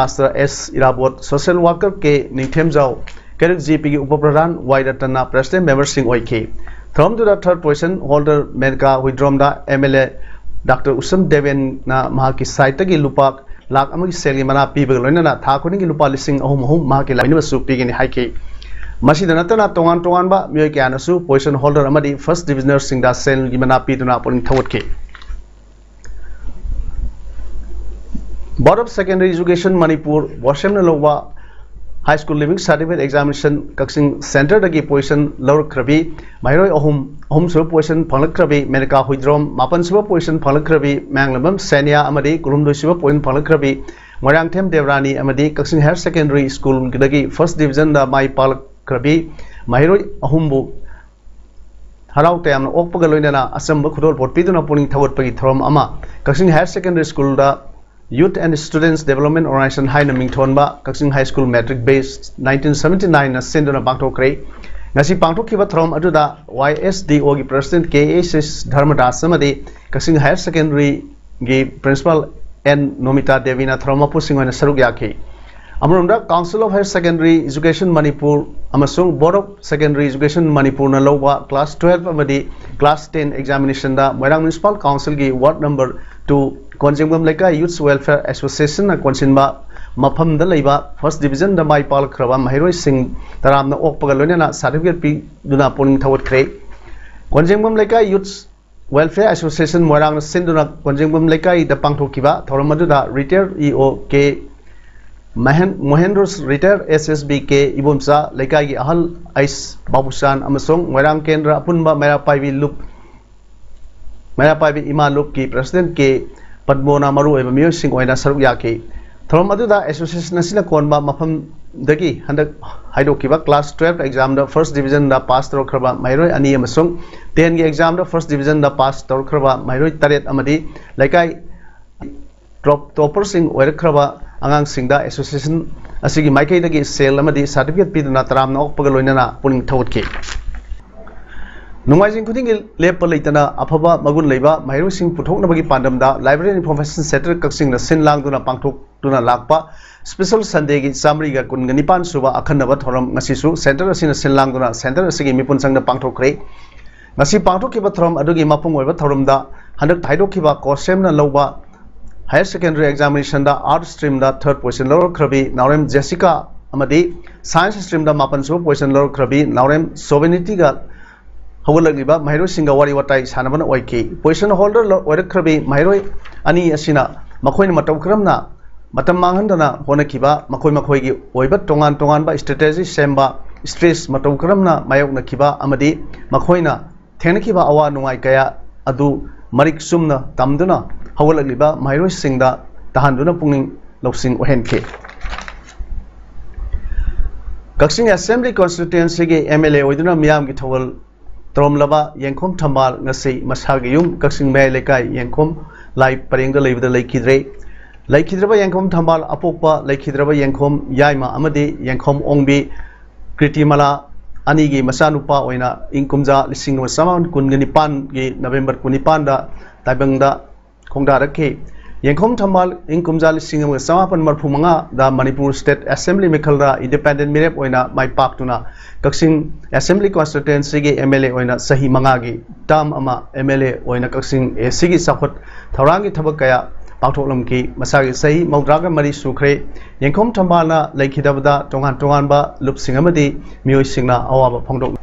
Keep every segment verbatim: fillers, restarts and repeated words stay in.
Pastor S Irabot, Social Worker K Ningthemjao, Keruk G P ꯒꯤ ꯎꯄ ꯄ꯭ꯔꯙꯥꯟ ꯋꯥꯏ ꯔꯇꯟꯅ president memberꯁꯤꯡ ꯑꯣꯏꯈꯤ꯫ ꯊꯧꯔꯝꯗꯨꯗ third position holder Menaka ꯍꯨꯏꯗ꯭ꯔꯣꯝꯗ M L A Doctor ꯎꯁꯝ ꯗꯦꯕꯦꯟꯅ ꯃꯍꯥꯛꯀꯤ sideꯇꯒꯤ ꯂꯨꯄꯥ ꯂꯥꯈ ꯑꯃꯒꯤ ꯁꯦꯜꯒꯤ ꯃꯅꯥ ꯄꯤꯕꯒ ꯂꯣꯏꯅꯅ ꯊꯥ ꯈꯨꯗꯤꯡꯒꯤ ꯂꯨꯄꯥ ꯂꯤꯁꯤꯡ ꯑꯍꯨꯝ ꯑꯍꯨꯝ ꯃꯍꯥꯛꯀꯤ ꯂꯥꯏꯅꯕꯁꯨ ꯄꯤꯒꯅꯤ ꯍꯥꯏꯈꯤ꯫ ꯃꯁꯤꯗ ꯅꯠꯇꯅ ꯇꯣꯉꯥꯟ ꯇꯣꯉꯥꯟꯕ ꯃꯤꯑꯣꯏ ꯀꯌꯥꯅꯁꯨ position holder ꯑꯃꯗꯤ first divisionerꯁꯤꯡꯗ ꯁꯦꯜꯒꯤ ꯃꯅꯥ ꯄꯤꯗꯨꯅ ꯄꯨꯛꯅꯤꯡ ꯊꯧꯒꯠꯈꯤ꯫ Board of Secondary Education Manipur, BOSEM ꯅ ꯂꯧꯕ High School Leaving Certificate Examination ꯀꯛꯆꯤꯡ centreꯗꯒꯤ position ꯂꯧꯔꯛꯈ꯭ꯔꯕꯤ ꯃꯍꯩꯔꯣꯏ ꯑꯍꯨꯝ, ꯑꯍꯨꯝꯁꯨꯕ position ꯐꯪꯂꯛꯈ꯭ꯔꯕꯤ ꯃꯦꯅꯀꯥ ꯍꯨꯏꯗ꯭ꯔꯣꯝ, ꯃꯥꯄꯟꯁꯨꯕ position ꯐꯪꯂꯛꯈ꯭ꯔꯕꯤ ꯃꯌꯥꯡꯂꯝꯕꯝ ꯁꯦꯅꯤꯌꯥ ꯑꯃꯗꯤ ꯀꯨꯟꯍꯨꯝꯗꯣꯏꯁꯨꯕ position ꯐꯪꯂꯛꯈ꯭ꯔꯕꯤ ꯃꯣꯏꯔꯥꯡꯊꯦꯝ ꯗꯦꯕꯔꯥꯅꯤ ꯑꯃꯗꯤ ꯀꯛꯆꯤꯡ Higher Secondary Schoolꯗꯒꯤ first divisionꯗ ꯃꯥꯏ ꯄꯥꯛꯂꯛꯈ꯭ꯔꯕꯤ ꯃꯍꯩꯔꯣꯏ ꯑꯍꯨꯝꯕꯨ ꯍꯔꯥꯎ ꯇꯌꯥꯝꯅ ꯑꯣꯛꯄꯒ ꯂꯣꯏꯅꯅ ꯑꯆꯝꯕ ꯈꯨꯗꯣꯜꯄꯣꯠ ꯄꯤꯗꯨꯅ ꯄꯨꯛꯅꯤꯡ ꯊꯧꯒꯠꯄꯒꯤ ꯊꯧꯔꯝ ꯑꯃ ꯀꯛꯆꯤꯡ Higher Secondary Schoolꯗ Youth and Students Development Organization ꯍꯥꯏꯅ ꯃꯤꯡꯊꯣꯟꯕ ꯀꯛꯆꯤꯡ High School Matric Batch nineteen seventy nineꯅ ꯁꯤꯟꯗꯨꯅ ꯄꯥꯡꯊꯣꯛꯈ꯭ꯔꯦ꯫ ꯉꯁꯤ ꯄꯥꯡꯊꯣꯛꯈꯤꯕ ꯊꯧꯔꯝ ꯑꯗꯨꯗ Y S D Oꯒꯤ president K S S ꯙꯔꯃꯗꯥꯁ ꯑꯃꯗꯤ ꯀꯛꯆꯤꯡ Higher Secondary ꯒꯤ principal N ꯅꯣꯃꯤꯇꯥ ꯗꯦꯕꯤꯅ ꯊꯧꯔꯝ ꯃꯄꯨꯁꯤꯡ ꯑꯣꯏꯅ ꯁꯔꯨꯛ ꯌꯥꯈꯤ꯫ ꯑꯃꯔꯣꯝꯗ Council of Higher Secondary Education Manipur ꯑꯃꯁꯨꯡ Board of Secondary Education Manipurꯅ ꯂꯧꯕ class twelve ꯑꯃꯗꯤ class ten examinationꯗ ꯃꯣꯏꯔꯥꯡ Municipal Councilꯒꯤ ward number two ꯀꯣꯟꯖꯦꯡꯕꯝ ꯂꯩꯀꯥꯏ Youth Welfare Associationꯅ ꯀꯣꯟꯁꯤꯟꯕ ꯃꯐꯝꯗ ꯂꯩꯕ first divisionꯗ ꯃꯥꯏ ꯄꯥꯛꯂꯛꯈ꯭ꯔꯕ ꯃꯍꯩꯔꯣꯏꯁꯤꯡ ꯇꯔꯥꯝꯅ ꯑꯣꯛꯄꯒ ꯂꯣꯏꯅꯅ certificate ꯄꯤꯗꯨꯅ ꯄꯨꯛꯅꯤꯡ ꯊꯧꯒꯠꯈ꯭ꯔꯦ꯫ ꯀꯣꯟꯖꯦꯡꯕꯝ ꯂꯩꯀꯥꯏ Youth Welfare Association ꯃꯣꯏꯔꯥꯡꯅ ꯁꯤꯟꯗꯨꯅ ꯀꯣꯟꯖꯦꯡꯕꯝ ꯂꯩꯀꯥꯏꯗ ꯄꯥꯡꯊꯣꯛꯈꯤꯕ ꯊꯧꯔꯝ ꯑꯗꯨꯗ retired E O K ꯃꯍꯦꯟ-, ꯃꯣꯍꯦꯟꯗ꯭ꯔꯣꯁ, retired S S B K Ibomcha, ꯂꯩꯀꯥꯏꯒꯤ ꯑꯍꯜ ꯑꯩꯁ ꯕꯥꯕꯨꯆꯥꯟ ꯑꯃꯁꯨꯡ ꯃꯣꯏꯔꯥꯡ ꯀꯦꯟꯗ꯭ꯔ ꯑꯄꯨꯟꯕ ꯃꯩꯔꯥ ꯄꯥꯏꯕꯤ ꯂꯨꯞ, ꯃꯩꯔꯥ ꯄꯥꯏꯕꯤ ꯏꯃꯥ ꯂꯨꯞꯀꯤ president K ꯄꯗꯃꯣꯅ ꯃꯔꯨꯑꯣꯏꯕ ꯃꯤꯑꯣꯏꯁꯤꯡ ꯑꯣꯏꯅ ꯁꯔꯨꯛ ꯌꯥꯈꯤ꯫ ꯊꯧꯔꯝ ꯑꯗꯨꯗ association ꯑꯁꯤꯅ ꯀꯣꯟꯕ ꯃꯐꯝꯗꯒꯤ ꯍꯟꯗꯛ ꯍꯥꯏꯗꯣꯛꯈꯤꯕ class twelve examꯗ first divisionꯗ pass ꯇꯧꯔꯛꯈ꯭ꯔꯕ ꯃꯍꯩꯔꯣꯏ ꯑꯅꯤ ꯑꯃꯁꯨꯡ tenꯒꯤ examꯗ first divisionꯗ pass ꯇꯧꯔꯛꯈ꯭ꯔꯕ ꯃꯍꯩꯔꯣꯏ ꯇꯔꯦꯠ ꯑꯃꯗꯤ ꯂꯩꯀꯥꯏ top, topperꯁꯤꯡ ꯑꯣꯏꯔꯛꯈ꯭ꯔꯕ ꯑꯉꯥꯡꯁꯤꯡꯗ association ꯑꯁꯤꯒꯤ ꯃꯥꯏꯀꯩꯗꯒꯤ ꯁꯦꯜ ꯑꯃꯗꯤ certificate ꯄꯤꯗꯨꯅ ꯇꯔꯥꯝꯅ ꯑꯣꯛꯄꯒ ꯂꯣꯏꯅꯅ ꯄꯨꯛꯅꯤꯡ ꯊꯧꯒꯠꯈꯤ꯫ ꯅꯣꯡꯃꯥꯏꯖꯤꯡ ꯈꯨꯗꯤꯡꯒꯤ ꯂꯦꯞꯄ ꯂꯩꯇꯅ ꯑꯐꯕ ꯃꯒꯨꯟ ꯂꯩꯕ ꯃꯍꯩꯔꯣꯏꯁꯤꯡ ꯄꯨꯊꯣꯛꯅꯕꯒꯤ ꯄꯥꯟꯗꯝꯗ Library Information Centre ꯀꯛꯆꯤꯡꯅ ꯁꯤꯟ ꯂꯥꯡꯗꯨꯅ ꯄꯥꯡꯊꯣꯛꯇꯨꯅ ꯂꯥꯛꯄ Special Sundayꯒꯤ ꯆꯥꯃꯔꯤꯒ ꯀꯨꯟꯒ ꯅꯤꯄꯥꯟ ꯁꯨꯕ ꯑꯈꯟꯅꯕ ꯊꯧꯔꯝ ꯉꯁꯤꯁꯨ centre ꯑꯁꯤꯅ ꯁꯤꯟ ꯂꯥꯡꯗꯨꯅ centre ꯑꯁꯤꯒꯤ ꯃꯤꯄꯨꯝ ꯆꯪꯅ ꯄꯥꯡꯊꯣꯛꯈ꯭ꯔꯦ꯫ ꯉꯁꯤ ꯄꯥꯡꯊꯣꯛꯈꯤꯕ ꯊꯧꯔꯝ ꯑꯗꯨꯒꯤ ꯃꯄꯨꯡ ꯑꯣꯏꯕ ꯊꯧꯔꯝꯗ ꯍꯟꯗꯛ ꯍꯥꯏꯗꯣꯛꯈꯤꯕ COHSEMꯅ ꯂꯧꯕ Higher Secondary Examinationꯗ Arts Streamꯗ third position ꯂꯧꯔꯛꯈ꯭ꯔꯕꯤ ꯅꯥꯎꯔꯦꯝ ꯖꯦꯁꯤꯀꯥ ꯑꯃꯗꯤ Science Streamꯗ ꯃꯥꯄꯟ ꯁꯨꯕ position ꯂꯧꯔꯛꯈ꯭ꯔꯕꯤ ꯅꯥꯎꯔꯦꯝ ꯁꯣꯚꯦꯅꯤꯇꯤꯒ ꯍꯧꯒꯠꯂꯛꯂꯤꯕ ꯃꯍꯩꯔꯣꯏꯁꯤꯡꯒ ꯋꯥꯔꯤ ꯋꯥꯇꯥꯏ ꯁꯥꯟꯅꯕꯅ ꯑꯣꯏꯈꯤ꯫ Position holder ꯂ-, ꯑꯣꯏꯔꯛꯈ꯭ꯔꯕꯤ ꯃꯍꯩꯔꯣꯏ ꯑꯅꯤ ꯑꯁꯤꯅ ꯃꯈꯣꯏꯅ ꯃꯇꯧ ꯀꯔꯝꯅ ꯃꯇꯝ ꯃꯥꯡꯍꯟꯗꯅ ꯍꯣꯠꯅꯈꯤꯕ, ꯃꯈꯣꯏ ꯃꯈꯣꯏꯒꯤ ꯑꯣꯏꯕ ꯇꯣꯉꯥꯟ ꯇꯣꯉꯥꯟꯕ strategy ꯁꯦꯝꯕ, stress ꯃꯇꯧ ꯀꯔꯝꯅ ꯃꯥꯌꯣꯛꯅꯈꯤꯕ ꯑꯃꯗꯤ ꯃꯈꯣꯏꯅ ꯊꯦꯡꯅꯈꯤꯕ ꯑꯋꯥ ꯅꯨꯡꯉꯥꯏ ꯀꯌꯥ ꯑꯗꯨ ꯃꯔꯤꯛ ꯆꯨꯝꯅ ꯇꯝꯗꯨꯅ ꯍꯧꯒꯠꯂꯛꯂꯤꯕ ꯃꯍꯩꯔꯣꯏꯁꯤꯡꯗ ꯇꯥꯍꯟꯗꯨꯅ ꯄꯨꯛꯅꯤꯡ ꯂꯧꯁꯤꯡ ꯑꯣꯏꯍꯟꯈꯤ꯫ ꯀꯛꯆꯤꯡ Assembly Constituencyꯒꯤ MLA ꯑꯣꯏꯗꯨꯅ ꯃꯤꯌꯥꯝꯒꯤ ꯊꯧꯒꯜ ꯇꯧꯔꯝꯂꯕ ꯌꯦꯡꯈꯣꯝ ꯊꯝꯕꯥꯜ ꯉꯁꯤ ꯃꯁꯥꯒꯤ ꯌꯨꯝ ꯀꯛꯆꯤꯡ ꯃꯌꯥꯏ ꯂꯩꯀꯥꯏ ꯌꯦꯡꯈꯣꯝ ꯂꯥꯏ ꯄꯔꯦꯡꯗ ꯂꯩꯕꯗ ꯂꯩꯈꯤꯗ꯭ꯔꯦ꯫ ꯂꯩꯈꯤꯗ꯭ꯔꯕ ꯌꯦꯡꯈꯣꯝ ꯊꯝꯕꯥꯜ ꯑꯄꯣꯛꯄ ꯂꯩꯈꯤꯗ꯭ꯔꯕ ꯌꯦꯡꯈꯣꯝ ꯌꯥꯏꯃ ꯑꯃꯗꯤ ꯌꯦꯡꯈꯣꯝ ꯑꯣꯡꯕꯤ ꯀ꯭ꯔꯤꯇꯤꯃꯂꯥ ꯑꯅꯤꯒꯤ ꯃꯆꯥꯅꯨꯄꯥ ꯑꯣꯏꯅ ꯏꯪ ꯀꯨꯝꯖꯥ ꯂꯤꯁꯤꯡ ꯑꯃ ꯆꯃꯥꯄꯟ ꯀꯨꯟꯒ ꯅꯤꯄꯥꯟꯒꯤ November ꯀꯨꯟꯅꯤꯄꯥꯟꯗ ꯇꯥꯏꯕꯪꯗ ꯈꯣꯡꯗꯥꯔꯛꯈꯤ꯫ ꯌꯦꯡꯈꯣꯝ ꯊꯝꯕꯥꯜ ꯏꯪ ꯀꯨꯝꯖꯥ ꯂꯤꯁꯤꯡ ꯑꯃꯒ ꯆꯃꯥꯄꯟ ꯃꯔꯐꯨ ꯃꯉꯥꯗ ꯃꯅꯤꯄꯨꯔ State Assembly ꯃꯤꯈꯜꯗ independent ꯃꯤꯔꯦꯞ ꯑꯣꯏꯅ ꯃꯥꯏ ꯄꯥꯛꯇꯨꯅ ꯀꯛꯆꯤꯡ Assembly Constituencyꯒꯤ MLA ꯑꯣꯏꯅ ꯆꯍꯤ ꯃꯉꯥꯒꯤ term ꯑꯃ MLA ꯑꯣꯏꯅ ꯀꯛꯆꯤꯡ ACꯒꯤ ꯆꯥꯎꯈꯠ ꯊꯧꯔꯥꯡꯒꯤ ꯊꯕꯛ ꯀꯌꯥ ꯄꯥꯡꯊꯣꯛꯂꯝꯈꯤ꯫ ꯃꯁꯥꯒꯤ ꯆꯍꯤ ꯃꯧꯗ꯭ꯔꯥꯒ ꯃꯔꯤ ꯁꯨꯈ꯭ꯔꯦ꯫ ꯌꯦꯡꯈꯣꯝ ꯊꯝꯕꯥꯜꯅ ꯂꯩꯈꯤꯗꯕꯗ ꯇꯣꯉꯥꯟ ꯇꯣꯉꯥꯟꯕ ꯂꯨꯞꯁꯤꯡ ꯑꯃꯗꯤ ꯃꯤꯑꯣꯏꯁꯤꯡꯅ ꯑꯋꯥꯕ ꯐꯣꯡꯗꯣꯛꯂꯤ꯫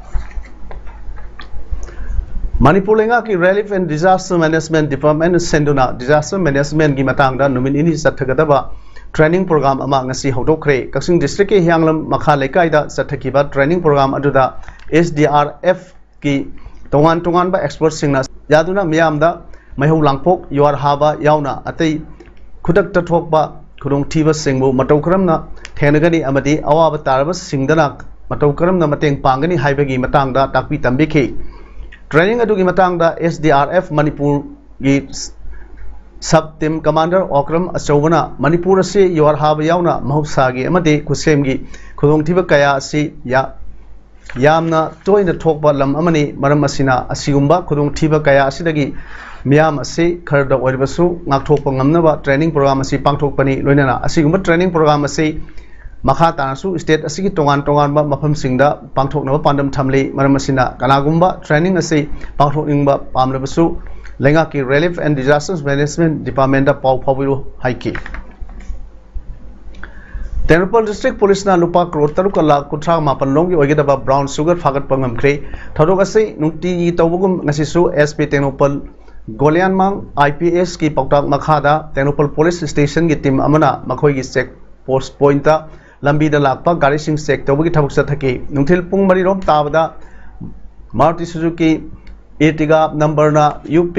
ꯃꯅꯤꯄꯨꯔ ꯂꯩꯉꯥꯛꯀꯤ Relief and Disaster Management Department ꯁꯤꯟꯗꯨꯅ disaster managementꯀꯤ ꯃꯇꯥꯡꯗ ꯅꯨꯃꯤꯠ ꯅꯤꯅꯤ ꯆꯠꯊꯒꯗꯕ training program ꯑꯃ ꯉꯁꯤ ꯍꯧꯗꯣꯛꯈ꯭ꯔꯦ꯫ ꯀꯛꯆꯤꯡ districtꯀꯤ ꯍꯤꯌꯥꯡꯂꯝ ꯃꯈꯥ ꯂꯩꯀꯥꯏꯗ ꯆꯠꯊꯈꯤꯕ training program ꯑꯗꯨꯗ SDRFꯀꯤ ꯇꯣꯉꯥꯟ ꯇꯣꯉꯥꯟꯕ expertꯁꯤꯡꯅ ꯌꯥꯗꯨꯅ ꯃꯤꯌꯥꯝꯗ ꯃꯩꯍꯧ ꯂꯥꯡꯄꯣꯛ, ꯌꯨꯍꯥꯔ ꯍꯥꯕ ꯌꯥꯎꯅ ꯑꯇꯩ ꯈꯨꯗꯛꯇ ꯊꯣꯛꯄ ꯈꯨꯗꯣꯡꯊꯤꯕꯁꯤꯡꯕꯨ ꯃꯇꯧ ꯀꯔꯝꯅ ꯊꯦꯡꯅꯒꯅꯤ ꯑꯃꯗꯤ ꯑꯋꯥꯕ ꯇꯥꯔꯕꯁꯤꯡꯗꯅ ꯃꯇꯧ ꯀꯔꯝꯅ ꯃꯇꯦꯡ ꯄꯥꯡꯒꯅꯤ ꯍꯥꯏꯕꯒꯤ ꯃꯇꯥꯡꯗ ꯇꯥꯛꯄꯤ ꯇꯝꯕꯤꯈꯤ꯫ Training ꯑꯗꯨꯒꯤ ꯃꯇꯥꯡꯗ SDRF ꯃꯅꯤꯄꯨꯔꯒꯤ sub team commander Okram ꯑꯆꯧꯕꯅ Manipur ꯑꯁꯤ ꯌꯨꯍꯥꯔ ꯍꯥꯕ ꯌꯥꯎꯅ ꯃꯍꯧꯁꯥꯒꯤ ꯑꯃꯗꯤ ꯈꯨꯠꯁꯦꯝꯒꯤ ꯈꯨꯗꯣꯡꯊꯤꯕ ꯀꯌꯥ ꯑꯁꯤ ꯌꯥ-, ꯌꯥꯝꯅ ꯇꯣꯏꯅ ꯊꯣꯛꯄ ꯂꯝ ꯑꯃꯅꯤ꯫ ꯃꯔꯝ ꯑꯁꯤꯅ ꯑꯁꯤꯒꯨꯝꯕ ꯈꯨꯗꯣꯡꯊꯤꯕ ꯀꯌꯥ ꯑꯁꯤꯗꯒꯤ ꯃꯤꯌꯥꯝ ꯑꯁꯤ ꯈꯔꯗ ꯑꯣꯏꯔꯕꯁꯨ ꯉꯥꯛꯊꯣꯛꯄ ꯉꯝꯅꯕ training program ꯑꯁꯤ ꯄꯥꯡꯊꯣꯛꯄꯅꯤ꯫ ꯂꯣꯏꯅꯅ ꯑꯁꯤꯒꯨꯝꯕ training program ꯑꯁꯤ ꯃꯈꯥ ꯇꯥꯅꯁꯨ state ꯑꯁꯤꯒꯤ ꯇꯣꯉꯥꯟ ꯇꯣꯉꯥꯟꯕ ꯃꯐꯝꯁꯤꯡꯗ ꯄꯥꯡꯊꯣꯛꯅꯕ ꯄꯥꯟꯗꯝ ꯊꯝꯂꯤ꯫ ꯃꯔꯝ ꯑꯁꯤꯅ ꯀꯅꯥꯒꯨꯝꯕ training ꯑꯁꯤ ꯄꯥꯡꯊꯣꯛꯅꯤꯡꯕ ꯄꯥꯝꯂꯕꯁꯨ ꯂꯩꯉꯥꯛꯀꯤ Relief and Disasters Management Departmentꯇ ꯄꯥꯎ ꯐꯥꯎꯕꯤꯔꯨ ꯍꯥꯏꯈꯤ꯫ ꯇꯦꯡꯅꯧꯄꯜ District Policeꯅ ꯂꯨꯄꯥ ꯀ꯭ꯔꯣꯔ ꯇꯔꯨꯛꯀ ꯂꯥꯈ ꯀꯨꯟꯊ꯭ꯔꯥ ꯃꯥꯄꯟ ꯂꯣꯝꯒꯤ ꯑꯣꯏꯒꯗꯕ brown sugar ꯐꯥꯒꯠꯄ ꯉꯝꯈ꯭ꯔꯦ꯫ ꯊꯧꯗꯣꯛ ꯑꯁꯤ ꯅꯨꯡꯇꯤꯒꯤ ꯇꯧꯕꯒꯨꯝ ꯉꯁꯤꯁꯨ SP ꯇꯦꯡꯅꯧꯄꯜ ꯒꯣꯂꯤꯌꯥꯟꯃꯥꯡ IPSꯀꯤ ꯄꯥꯎꯇꯥꯛ ꯃꯈꯥꯗ ꯇꯦꯡꯅꯧꯄꯜ Police Stationꯒꯤ team ꯑꯃꯅ ꯃꯈꯣꯏꯒꯤ check post pointꯇ ꯂꯝꯕꯤꯗ ꯂꯥꯛꯄ ꯒꯥꯔꯤꯁꯤꯡ check ꯇꯧꯕꯒꯤ ꯊꯕꯛ ꯆꯠꯊꯈꯤ꯫ ꯅꯨꯡꯊꯤꯜ ꯄꯨꯡ ꯃꯔꯤꯔꯣꯝ ꯇꯥꯕꯗ Maruti Suzuki Ertiga numberꯅ UP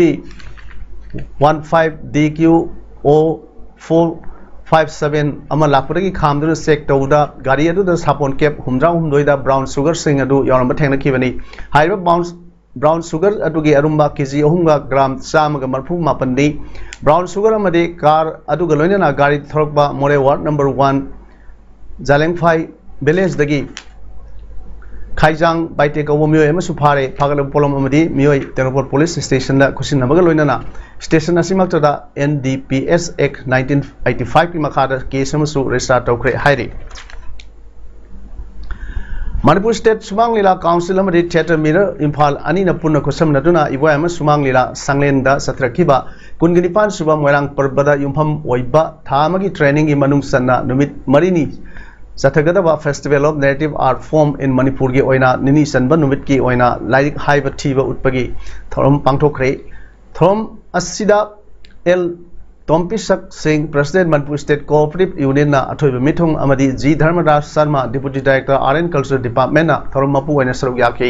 one five DQ O four five seven ꯑꯃ ꯂꯥꯛꯄꯗꯒꯤ ꯈꯥꯝꯗꯨꯅ check ꯇꯧꯕꯗ ꯒꯥꯔꯤ ꯑꯗꯨꯗ ꯁꯥꯄꯣꯟ cap ꯍꯨꯝꯗ꯭ꯔꯥ ꯍꯨꯝꯗꯣꯏꯗ brown sugarꯁꯤꯡ ꯑꯗꯨ ꯌꯥꯎꯔꯝꯕ ꯊꯦꯡꯅꯈꯤꯕꯅꯤ꯫ ꯍꯥꯏꯔꯤꯕ brown brown sugar ꯑꯗꯨꯒꯤ ꯑꯔꯨꯝꯕ KG ꯑꯍꯨꯝꯒ gram ꯆꯥꯝꯃꯒ ꯃꯔꯤꯐꯨ ꯃꯥꯄꯟꯗꯤ brown sugar ꯑꯃꯗꯤ car ꯑꯗꯨꯒ ꯂꯣꯏꯅꯅ ꯒꯥꯔꯤ ꯊꯧꯔꯛꯄ ꯃꯣꯔꯦ ward number one ꯖꯥꯂꯦꯡꯐꯥꯏ villageꯗꯒꯤ ꯈꯥꯏꯖꯥꯡ ꯕꯥꯏꯇꯦ ꯀꯧꯕ ꯃꯤꯑꯣꯏ ꯑꯃꯁꯨ ꯐꯥꯔꯦ꯫ ꯐꯥꯒꯠꯂꯕ ꯄꯣꯠꯂꯝ ꯑꯃꯗꯤ ꯃꯤꯑꯣꯏ ꯇꯦꯡꯅꯧꯄꯜ Police Stationꯗ ꯈꯨꯠꯁꯤꯟꯅꯕꯒ ꯂꯣꯏꯅꯅ station ꯑꯁꯤꯃꯛꯇꯗ NDPS Act nineteen eighty fiveꯀꯤ ꯃꯈꯥꯗ case ꯑꯃꯁꯨ register ꯇꯧꯈ꯭ꯔꯦ ꯍꯥꯏꯔꯤ꯫ ꯃꯅꯤꯄꯨꯔ State ꯁꯨꯃꯥꯡ ꯂꯤꯂꯥ Council ꯑꯃꯗꯤ Theatre Mirror ꯏꯝꯐꯥꯜ ꯑꯅꯤꯅ ꯄꯨꯟꯅ ꯈꯨꯠꯁꯝꯅꯗꯨꯅ ꯏꯕꯣꯌꯥꯏꯃ ꯁꯨꯃꯥꯡ ꯂꯤꯂꯥ ꯁꯪꯂꯦꯟꯗ ꯆꯠꯊꯔꯛꯈꯤꯕ ꯀꯨꯟꯒ ꯅꯤꯄꯥꯟ ꯁꯨꯕ ꯃꯣꯏꯔꯥꯡ ꯄꯔꯕꯗ ꯌꯨꯝꯐꯝ ꯑꯣꯏꯕ ꯊꯥ ꯑꯃꯒꯤ trainingꯒꯤ ꯃꯅꯨꯡ ꯆꯟꯅ ꯅꯨꯃꯤꯠ ꯃꯔꯤꯅꯤ ꯆꯠꯊꯒꯗꯕ Festival of Narrative Art Form in Manipurꯒꯤ ꯑꯣꯏꯅ ꯅꯤꯅꯤ ꯆꯟꯕ ꯅꯨꯃꯤꯠꯀꯤ ꯑꯣꯏꯅ ꯂꯥꯏꯔꯤꯛ ꯍꯥꯏꯕ ꯊꯤꯕ ꯎꯠꯄꯒꯤ ꯊꯧꯔꯝ ꯄꯥꯡꯊꯣꯛꯈ꯭ꯔꯦ꯫ ꯊꯧꯔꯝ ꯑꯁꯤꯗ ꯑꯦꯜ ꯇꯣꯝꯄꯤꯁꯛ ꯁꯤꯡ, President Manipur State Cooperative Unionꯅ ꯑꯊꯣꯏꯕ ꯃꯤꯊꯨꯡ ꯑꯃꯗꯤ G Dharmaraj Sharma, Deputy Director Art and Culture Departmentꯅ ꯊꯧꯔꯝ ꯃꯄꯨ ꯑꯣꯏꯅ ꯁꯔꯨꯛ ꯌꯥꯈꯤ꯫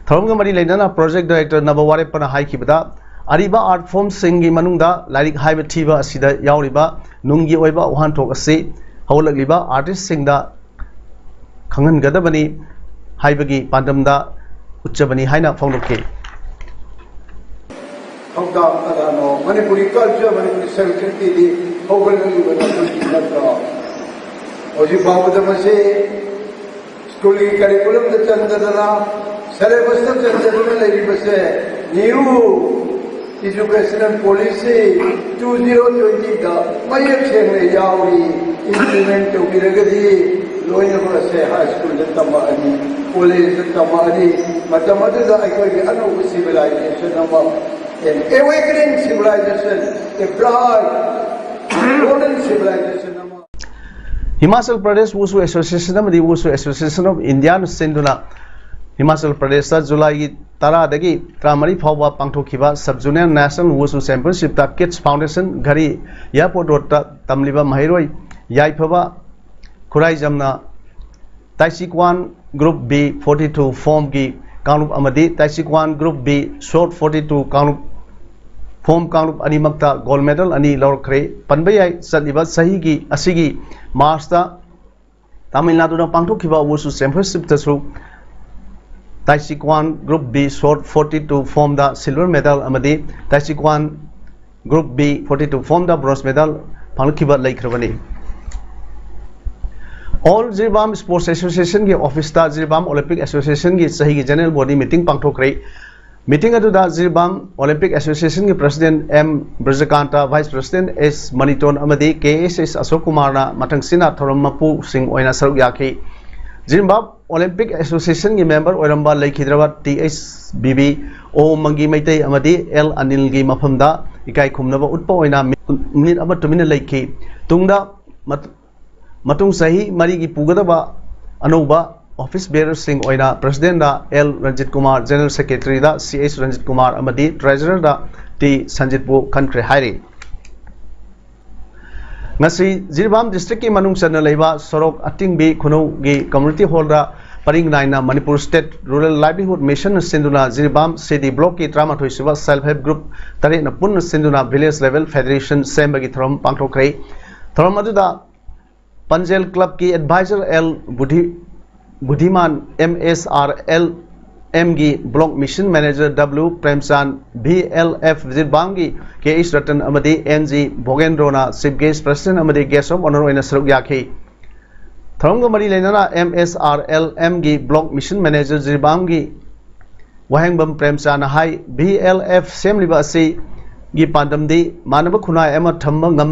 ꯊꯧꯔꯝꯒ ꯃꯔꯤ ꯂꯩꯅꯅ Project Director ꯅꯕ ꯋꯥꯔꯦꯞꯄꯅ ꯍꯥꯏꯈꯤꯕꯗ, ꯑꯔꯤꯕ art formꯁꯤꯡꯒꯤ ꯃꯅꯨꯡꯗ ꯂꯥꯏꯔꯤꯛ ꯍꯥꯏꯕ ꯊꯤꯕ ꯑꯁꯤꯗ ꯌꯥꯎꯔꯤꯕ ꯅꯨꯡꯒꯤ ꯑꯣꯏꯕ ꯋꯥꯍꯟꯊꯣꯛ ꯑꯁꯤ ꯍꯧꯒꯠꯂꯛꯂꯤꯕ artistꯁꯤꯡꯗ ꯈꯪꯍꯟꯒꯗꯕꯅꯤ ꯍꯥꯏꯕꯒꯤ ꯄꯥꯟꯗꯝꯗ ꯎꯠꯆꯕꯅꯤ ꯍꯥꯏꯅ ꯐꯣꯡꯗꯣꯛꯈꯤ꯫ ꯊꯧꯗꯥꯡ ꯀꯅꯥꯅꯣ? ꯃꯅꯤꯄꯨꯔꯤ culture, ꯃꯅꯤꯄꯨꯔꯤ ꯁꯪꯁꯀ꯭ꯔꯤꯇꯤꯗꯤ ꯍꯧꯒꯠꯂꯛꯂꯤꯕ ꯅꯈꯣꯏꯒꯤ ꯅꯠꯇ꯭ꯔꯣ? ꯍꯧꯖꯤꯛ ꯐꯥꯎꯕꯗ ꯃꯁꯤ ꯁ꯭ꯀꯨꯜꯒꯤ ꯀꯔꯤꯀꯨꯂꯝꯗ ꯆꯟꯗꯗꯅ, ꯁꯦꯂꯦꯕꯁꯇ ꯆꯟꯗꯗꯨꯅ ꯂꯩꯔꯤꯕꯁꯦ new educational policy two zero twenty ꯗ ꯃꯌꯦꯛ ꯁꯦꯡꯅ ꯌꯥꯎꯔꯤ꯫ ꯏꯝꯄ꯭ꯂꯤꯃꯦꯟ ꯇꯧꯕꯤꯔꯒꯗꯤ ꯂꯣꯏꯅꯃꯛ ꯑꯁꯦ ꯍꯥꯏ ꯁ꯭ꯀꯨꯜꯗ ꯇꯝꯃꯛꯑꯅꯤ, ꯀꯣꯂꯦꯖꯇ ꯇꯝꯃꯛꯑꯅꯤ꯫ ꯃꯇꯝ ꯑꯗꯨꯗ ꯑꯩꯈꯣꯏꯒꯤ ꯑꯅꯧꯕ ꯁꯤꯚꯤꯂꯥꯏꯖꯦꯁꯟ ꯑꯃ, an awakening civilization, a bright, golden civilization ꯑꯃ꯫ ꯍꯤꯃꯥꯆꯜ ꯄ꯭ꯔꯗꯦꯁ ꯋꯨꯁꯨ ꯑꯦꯁꯣꯁꯤꯌꯦꯁꯟ ꯑꯃꯗꯤ ꯋꯨꯁꯨ ꯑꯦꯁꯣꯁꯤꯌꯦꯁꯟ ꯑꯣꯐ ꯏꯟꯗꯤꯌꯥꯅ ꯁꯤꯟꯗꯨꯅ ꯍꯤꯃꯥꯆꯜ ꯄ꯭ꯔꯗꯦꯁꯇ ꯖꯨꯂꯥꯏꯒꯤ ꯇꯔꯥꯗꯒꯤ ꯇꯔꯥꯃꯔꯤ ꯐꯥꯎꯕ ꯄꯥꯡꯊꯣꯛꯈꯤꯕ ꯁꯕ ꯖꯨꯅꯤꯌꯔ ꯅꯦꯁꯅꯦꯜ ꯋꯨꯁꯨ ꯆꯦꯝꯄꯤꯌꯟꯁꯤꯞꯇ ꯀꯤꯠꯁ ꯐꯥꯎꯟꯗꯦꯁꯟ ꯘꯔꯤ ꯑꯦꯌꯥꯔꯄꯣꯔꯠ ꯔꯣꯗꯇ ꯇꯝꯂꯤꯕ ꯃꯍꯩꯔꯣꯏ ꯌꯥꯏꯐꯕ ꯈꯨꯔꯥꯏꯖꯝꯅ ꯇꯥꯏꯁꯤꯀ꯭ꯋꯥꯟ ꯒ꯭ꯔꯨꯞ ꯕꯤ ꯐꯣꯔꯇꯤ ꯇꯨ ꯐꯣꯝꯒꯤ ꯀꯥꯡꯂꯨꯞ ꯑꯃꯗꯤ ꯇꯥꯏꯁꯤꯀ꯭ꯋꯥꯟ group B short forty two ꯀꯥꯡꯂꯨꯞ ꯐꯣꯝ ꯀꯥꯡꯂꯨꯞ ꯑꯅꯤꯃꯛꯇ ꯒꯣꯜ ꯃꯦꯗꯜ ꯑꯅꯤ ꯂꯧꯔꯛꯈ꯭ꯔꯦ꯫ ꯄꯟꯕ ꯌꯥꯏ, ꯆꯠꯂꯤꯕ ꯆꯍꯤꯒꯤ ꯑꯁꯤꯒꯤ ꯃꯥꯔꯆꯇ ꯇꯥꯃꯤꯜ ꯅꯥꯗꯨꯅ ꯄꯥꯡꯊꯣꯛꯈꯤꯕ ꯋꯨꯁꯨ ꯆꯦꯝꯄꯤꯌꯟꯁꯤꯞꯇꯁꯨ ꯇꯥꯏꯁꯤꯀ꯭ꯋꯥꯟ group B short forty two ꯐꯣꯝꯗ ꯁꯤꯜꯚꯔ ꯃꯦꯗꯜ ꯑꯃꯗꯤ ꯇꯥꯏꯁꯤꯀ꯭ꯋꯥꯟ ꯒ꯭ꯔꯨꯞ ꯕꯤ ꯐꯣꯔꯇꯤ ꯇꯨ ꯐꯣꯝꯗ ꯕ꯭ꯔꯣꯟꯖ ꯃꯦꯗꯜ ꯐꯪꯂꯛꯈꯤꯕ ꯂꯩꯈ꯭ꯔꯕꯅꯤ꯫ ꯑꯣꯜ ꯖꯤꯔꯤꯕꯥꯝ ꯁ꯭ꯄꯣꯔꯠꯁ ꯑꯦꯁꯣꯁꯤꯌꯦꯁꯟꯒꯤ ꯑꯣꯐꯤꯁꯇ ꯖꯤꯔꯤꯕꯥꯝ ꯑꯣꯂꯤꯝꯄꯤꯛ ꯑꯦꯁꯣꯁꯤꯌꯦꯁꯟꯒꯤ ꯆꯍꯤꯒꯤ ꯖꯦꯅꯔꯦꯜ ꯕꯣꯗꯤ ꯃꯤꯇꯤꯡ ꯄꯥꯡꯊꯣꯛꯈ꯭ꯔꯦ꯫ ꯃꯤꯇꯤꯡ ꯑꯗꯨꯗ ꯖꯤꯔꯤꯕꯥꯝ ꯑꯣꯂꯤꯝꯄꯤꯛ ꯑꯦꯁꯣꯁꯤꯌꯦꯁꯟꯒꯤ president M Brajakanta, vice president S Maniton ꯑꯃꯗꯤ ꯀꯦ ꯑꯦꯁ ꯑꯦꯁ ꯑꯁꯣꯛ ꯀꯨꯃꯥꯔꯅ ꯃꯊꯪꯁꯤꯠꯅ ꯊꯧꯔꯝ ꯃꯄꯨꯁꯤꯡ ꯑꯣꯏꯅ ꯁꯔꯨꯛ ꯌꯥꯈꯤ꯫ ꯖꯤꯔꯤꯕꯥꯝ ꯑꯣꯂꯤꯝꯄꯤꯛ ꯑꯦꯁꯣꯁꯤꯌꯦꯁꯟꯒꯤ ꯃꯦꯝꯕꯔ ꯑꯣꯏꯔꯝꯕ ꯂꯩꯈꯤꯗ꯭ꯔꯕ ꯇꯤ ꯑꯩꯆ ꯕꯤ ꯕꯤ ꯑꯣ ꯃꯪꯒꯤ ꯃꯩꯇꯩ ꯑꯃꯗꯤ ꯑꯦꯜ ꯑꯅꯤꯜꯒꯤ ꯃꯐꯝꯗ ꯏꯀꯥꯏ ꯈꯨꯝꯅꯕ ꯎꯠꯄ ꯑꯣꯏꯅ ꯃꯤꯅꯤꯠ ꯑꯃ ꯇꯨꯃꯤꯟꯅ ꯂꯩꯈꯤ꯫ ꯇꯨꯡꯗ ꯃꯠ-, ꯃꯇꯨꯡ ꯆꯍꯤ ꯃꯔꯤꯒꯤ ꯄꯨꯒꯗꯕ ꯑꯅꯧꯕ ꯑꯣꯐꯤꯁ ꯕꯦꯔꯔꯁꯤꯡ ꯑꯣꯏꯅ ꯄ꯭ꯔꯁꯤꯗꯦꯟꯠꯗ ꯑꯦꯜ ꯔꯟꯖꯤꯠ ꯀꯨꯃꯥꯔ, ꯖꯦꯅꯔꯦꯜ ꯁꯦꯀ꯭ꯔꯦꯇꯔꯤꯗ ꯁꯤ ꯑꯩꯆ ꯔꯟꯖꯤꯠ ꯀꯨꯃꯥꯔ ꯑꯃꯗꯤ ꯇ꯭ꯔꯦꯖꯔꯔꯗ ꯇꯤ ꯁꯟꯖꯤꯠꯄꯨ ꯈꯟꯈ꯭ꯔꯦ ꯍꯥꯏꯔꯤ꯫ ꯉꯁꯤ ꯖꯤꯔꯤꯕꯥꯝ ꯗꯤꯁꯇ꯭ꯔꯤꯛꯀꯤ ꯃꯅꯨꯡ ꯆꯟꯅ ꯂꯩꯕ ꯁꯣꯔꯣꯛ ꯑꯇꯤꯡꯕꯤ ꯈꯨꯅꯧꯒꯤ ꯀꯝꯃ꯭ꯌꯨꯅꯤꯇꯤ ꯍꯣꯜꯗ ꯄꯔꯤꯡ ꯅꯥꯏꯅ ꯃꯅꯤꯄꯨꯔ ꯁ꯭ꯇꯦꯠ ꯔꯨꯔꯦꯜ ꯂꯥꯏꯚꯂꯤꯍꯨꯗ ꯃꯤꯁꯟꯅ ꯁꯤꯟꯗꯨꯅ ꯖꯤꯔꯤꯕꯥꯝ ꯁꯤ ꯗꯤ ꯕ꯭ꯂꯣꯛꯀꯤ ꯇꯔꯥꯃꯥꯊꯣꯏ ꯁꯨꯕ ꯁꯦꯜꯐ ꯍꯦꯜꯞ ꯒ꯭ꯔꯨꯞ ꯇꯔꯦꯠꯅ ꯄꯨꯟꯅ ꯁꯤꯟꯗꯨꯅ ꯚꯤꯂꯦꯖ ꯂꯦꯚꯦꯜ ꯐꯦꯗꯔꯦꯁꯟ ꯁꯦꯝꯕꯒꯤ ꯊꯧꯔꯝ ꯄꯥꯡꯊꯣꯛꯈ꯭ꯔꯦ꯫ ꯊꯧꯔꯝ ꯑꯗꯨꯗ ꯄꯟꯖꯦꯜ ꯀ꯭ꯂꯕꯀꯤ advisor L Budhi-, Budhiman, M S R L ꯑꯦꯝꯒꯤ block mission manager W Premchand, V L F ꯖꯤꯔꯤꯕꯥꯝꯒꯤ ꯀꯦ ꯑꯩꯆ ꯔꯇꯟ ꯑꯃꯗꯤ N G Vogendro chief guest president ꯑꯃꯗꯤ ꯒꯦꯁ ꯑꯣꯐ ꯑꯣꯅꯔ ꯑꯣꯏꯅ ꯁꯔꯨꯛ ꯌꯥꯈꯤ꯫ ꯊꯧꯔꯝꯒ ꯃꯔꯤ ꯂꯩꯅꯅ ꯑꯦꯝ ꯑꯦꯁ ꯑꯥꯔ ꯑꯦꯜ ꯑꯦꯝꯒꯤ ꯕ꯭ꯂꯣꯛ ꯃꯤꯁꯟ ꯃꯦꯅꯦꯖꯔ ꯖꯤꯔꯤꯕꯥꯝꯒꯤ ꯋꯥꯍꯦꯡꯕꯝ ꯄ꯭ꯔꯦꯝꯆꯥꯅ ꯍꯥꯏ, ꯚꯤ ꯑꯦꯜ ꯑꯦꯐ ꯁꯦꯝꯂꯤꯕ ꯑꯁꯤꯒꯤ ꯄꯥꯟꯗꯝꯗꯤ ꯃꯥꯟꯅꯕ ꯈꯨꯟꯅꯥꯏ ꯑꯃ ꯊꯝꯕ ꯉꯝ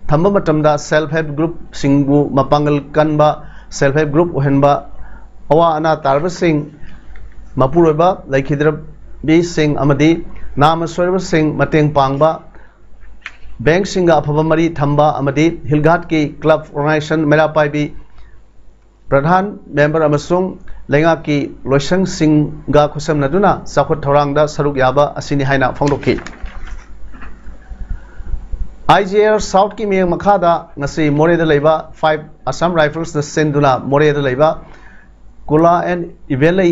ꯊꯝꯕ ꯃꯇꯝꯗ ꯁꯦꯜꯐ ꯍꯦꯜꯞ ꯒ꯭ꯔꯨꯞꯁꯤꯡꯕꯨ ꯃꯄꯥꯡꯒꯜ ꯀꯟꯕ ꯁꯦꯜꯐ ꯍꯦꯜꯞ ꯒ꯭ꯔꯨꯞ ꯑꯣꯏꯍꯟꯕ, ꯑꯋꯥ ꯑꯅꯥ ꯇꯥꯔꯕꯁꯤꯡ, ꯃꯄꯨꯔꯣꯏꯕ ꯂꯩꯈꯤꯗ꯭ꯔꯕꯤꯁꯤꯡ ꯑꯃꯗꯤ ꯅꯥꯃ ꯁꯣꯏꯔꯕꯁꯤꯡ ꯃꯇꯦꯡ ꯄꯥꯡꯕ, ꯕꯦꯡꯁꯤꯡꯒ ꯑꯐꯕ ꯃꯔꯤ ꯊꯝꯕ ꯑꯃꯗꯤ ꯍꯤꯜꯒꯥꯠꯀꯤ ꯀ꯭ꯂꯕ ꯑꯣꯔꯒꯅꯥꯏꯖꯦꯁꯟ ꯃꯩꯔꯥ ꯄꯥꯏꯕꯤ ꯄ꯭ꯔꯙꯥꯟ ꯃꯦꯝꯕꯔ ꯑꯃꯁꯨꯡ ꯂꯩꯉꯥꯛꯀꯤ ꯂꯣꯏꯁꯪꯁꯤꯡꯒ ꯈꯨꯠꯁꯝꯅꯗꯨꯅ ꯆꯥꯎꯈꯠ ꯊꯧꯔꯥꯡꯗ ꯁꯔꯨꯛ ꯌꯥꯕ ꯑꯁꯤꯅꯤ ꯍꯥꯏꯅ ꯐꯣꯡꯗꯣꯛꯈꯤ꯫ ꯑꯥꯏ ꯖꯤ ꯑꯦ ꯑꯥꯔ ꯁꯥꯎꯠꯀꯤ ꯃꯤꯠꯌꯦꯡ ꯃꯈꯥꯗ ꯉꯁꯤ ꯃꯣꯔꯦꯗ ꯂꯩꯕ ꯐꯥꯏꯚ ꯑꯁꯥꯝ ꯔꯥꯏꯐꯜꯁꯅ ꯁꯤꯟꯗꯨꯅ ꯃꯣꯔꯦꯗ ꯂꯩꯕ ꯀꯨꯂꯥ ꯑꯦꯟ ꯏꯕꯦꯂꯩ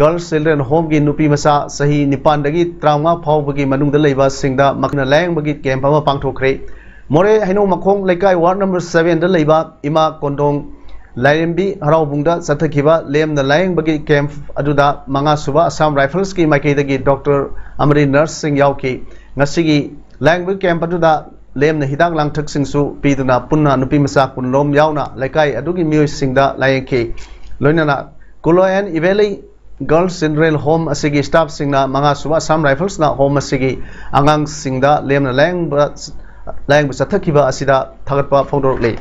ꯒꯔꯜꯁ ꯆꯤꯜꯗ꯭ꯔꯦꯟ ꯍꯣꯝꯒꯤ ꯅꯨꯄꯤ ꯃꯆꯥ ꯆꯍꯤ ꯅꯤꯄꯥꯟꯗꯒꯤ ꯇꯔꯥꯃꯉꯥ ꯐꯥꯎꯕꯒꯤ ꯃꯅꯨꯡꯗ ꯂꯩꯕꯁꯤꯡꯗ ꯃꯈꯣꯏꯅ ꯂꯥꯌꯦꯡꯕꯒꯤ ꯀꯦꯝꯞ ꯑꯃ ꯄꯥꯡꯊꯣꯛꯈ꯭ꯔꯦ꯫ ꯃꯣꯔꯦ ꯍꯩꯅꯧ ꯃꯈꯣꯡ ꯂꯩꯀꯥꯏ ꯋꯥꯔꯗ ꯅꯝꯕꯔ ꯁꯚꯦꯟꯗ ꯂꯩꯕ ꯏꯃꯥ ꯀꯣꯟꯗꯣꯡ ꯂꯥꯏꯔꯦꯝꯕꯤ ꯍꯔꯥꯎꯕꯨꯡꯗ ꯆꯠꯊꯈꯤꯕ ꯂꯦꯝꯅ ꯂꯥꯌꯦꯡꯕꯒꯤ ꯀꯦꯝꯞ ꯑꯗꯨꯗ ꯃꯉꯥ ꯁꯨꯕ ꯑꯁꯥꯝ ꯔꯥꯏꯐꯜꯁꯀꯤ ꯃꯥꯏꯀꯩꯗꯒꯤ ꯗꯣꯛꯇꯔ ꯑꯃꯗꯤ ꯅꯔꯁꯁꯤꯡ ꯌꯥꯎꯈꯤ꯫ ꯉꯁꯤꯒꯤ ꯂꯥꯌꯦꯡꯕꯒꯤ ꯀꯦꯝꯞ ꯑꯗꯨꯗ ꯂꯦꯝꯅ ꯍꯤꯗꯥꯛ ꯂꯥꯡꯊꯛꯁꯤꯡꯁꯨ ꯄꯤꯗꯨꯅ ꯄꯨꯟꯅ ꯅꯨꯄꯤ ꯃꯆꯥ ꯀꯨꯟꯂꯣꯝ ꯌꯥꯎꯅ ꯂꯩꯀꯥꯏ ꯑꯗꯨꯒꯤ ꯃꯤꯑꯣꯏꯁꯤꯡꯗ ꯂꯥꯌꯦꯡꯈꯤ꯫ ꯂꯣꯏꯅꯅ ꯀꯨꯂꯣ ꯑꯦꯟ ꯏꯕꯦꯂꯤ ꯒꯔꯜꯁ ꯆꯤꯜꯗ꯭ꯔꯦꯟ ꯍꯣꯝ ꯑꯁꯤꯒꯤ ꯁ꯭ꯇꯥꯐꯁꯤꯡꯅ ꯃꯉꯥ ꯁꯨꯕ ꯑꯁꯥꯝ ꯔꯥꯏꯐꯜꯁꯅ ꯍꯣꯝ ꯑꯁꯤꯒꯤ ꯑꯉꯥꯡꯁꯤꯡꯗ ꯂꯦꯝꯅ ꯂꯥꯌꯦꯡꯕ ꯂꯥꯌꯦꯡꯕ ꯆꯠꯊꯈꯤꯕ ꯑꯁꯤꯗ ꯊꯥꯒꯠꯄ ꯐꯣꯡꯗꯣꯔꯛꯂꯤ꯫